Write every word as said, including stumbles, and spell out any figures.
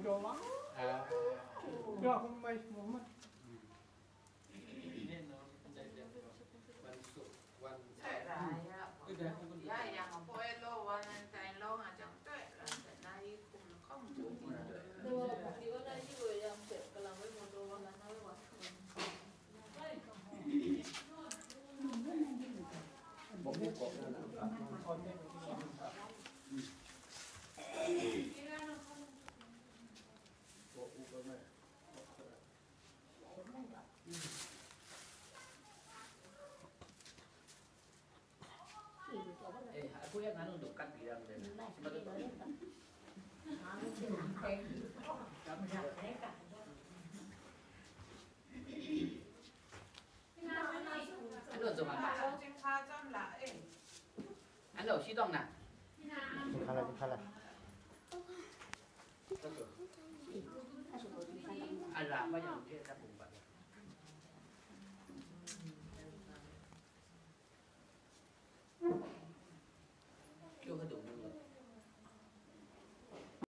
Yo ma. Ah. Yo, kung mai mo ma. Ni no, jai jai. Wan su, wan. Jai ra ya. Ya, ya, ma poi lo, wan an tai lo, nga jang toi, ran tai na yi kum lo kong ju ti. Lo, di wan na yi lo yang se, ka lang wai mo lo, wan na wai wa. Eh, aku yang anu tu kat bilang dia. Cuma tu. Anu zong apa? Anu, si dong na. Hkala, hkala. Ala, apa yang dia tak kumpat?